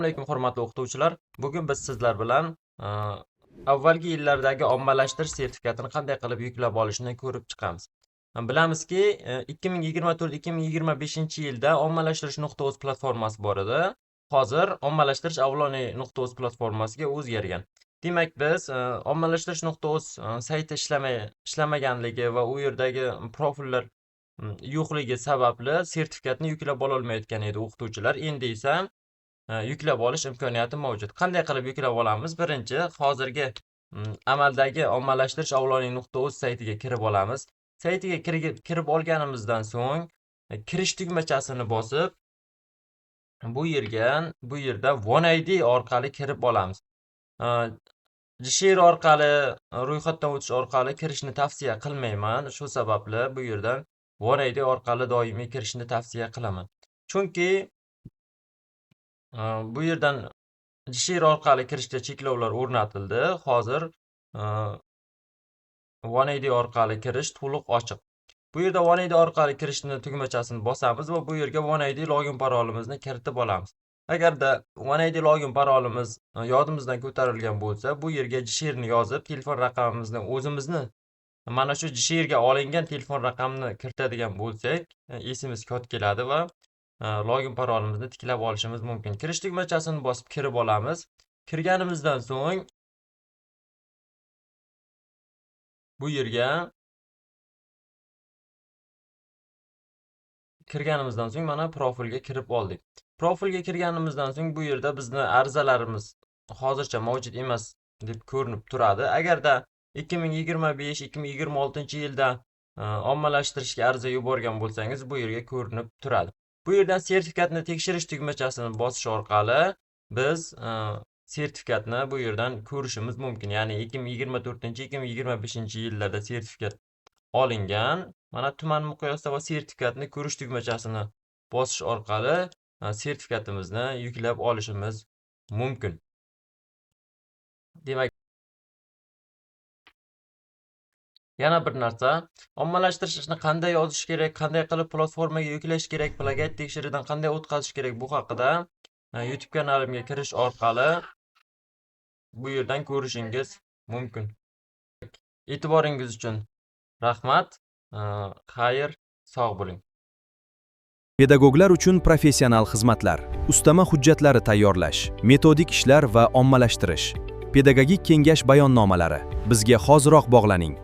Alaykum, hurmatli o'qituvchilar. Bugun biz sizlar bilan avvalgi yillardagi ommalashtirish sertifikatini qanday qilib yuklab olishni ko'rib chiqamiz. Bilamizki, 2024-2025 yilda ommalashtirish.uz platformasi bor edi. Hozir ommalashtirish avloniy.uz platformasiga o'zgargan. Demak, biz ommalashtirish.uz sayti ishlamaganligi va u yerdagi profillar yo'qligi sababli sertifikatni yuklab ololmayotgan edi o'qituvchilar. Endi esa yuklab olish imkoniyati mavjud. Qanday qilib yuklab olamiz? Birinchi, hozirgi amaldagi ommalashtirish avloniy.uz saytiga kirib olamiz. Saytiga kirib olganimizdan so'ng kirish tugmachasini bosib, bu yerda OneID orqali kirib olamiz. JShare orqali ro'yxatdan o'tish orqali kirishni tavsiya qilmayman. Shu sababli bu yerdan OneID orqali doimiy kirishni tavsiya qilaman. Chunki bu yerdan JShare orqali kirishda cheklovlar o'rnatildi. Hozir OneID orqali kirish to'liq ochiq. Bu yerda OneID orqali kirishni tugmachasini bosamiz va bu yerga OneID login parolimizni kiritib olamiz. Agarda OneID login parolimiz yodimizdan ko'tarilgan bo'lsa, bu yerga JShare'ni yozib, telefon raqamimizni, o'zimizni mana shu JShare'ga olingan telefon raqamini kiritadigan bo'lsak, SMS kod keladi va login parolimizni tiklab olishimiz mumkin. Kirish tugmachasini bosib kirib olamiz. Kirganimizdan so'ng bu yerga kirganimizdan so'ng mana profilga kirib oldik. Profilga kirganimizdan so'ng bu yerda bizni arizalarimiz hozircha mavjud emas deb ko'rinib turadi. Agarda 2025-2026 yilda ommalashtirishga ariza yuborgan bo'lsangiz, bu yerga ko'rinib turadi. Bu yerdan sertifikatni tekshirish tugmachasini bosish orqali biz sertifikatni bu yerdan ko'rishimiz mumkin. Ya'ni 2024-2025 yillarda sertifikat olingan. Mana tuman miqyosida va sertifikatni ko'rish tugmachasini bosish orqali sertifikatimizni yuklab olishimiz mumkin. Demak, yana bir narsa, ommalashtirish ishini qanday yozish kerak, qanday qilib platformaga yuklash kerak, plagiat tekshiruvdan qanday o'tkazish kerak, bu haqida YouTube kanalimga kirish orqali bu yerdan ko'rishingiz mumkin. E'tiboringiz uchun rahmat. Xayr, sog' bo'ling. Pedagoglar uchun professional xizmatlar, ustama hujjatlari tayyorlash, metodik ishlar va ommalashtirish. Pedagogik kengash bayonnomalari. Bizga hoziroq bog'laning.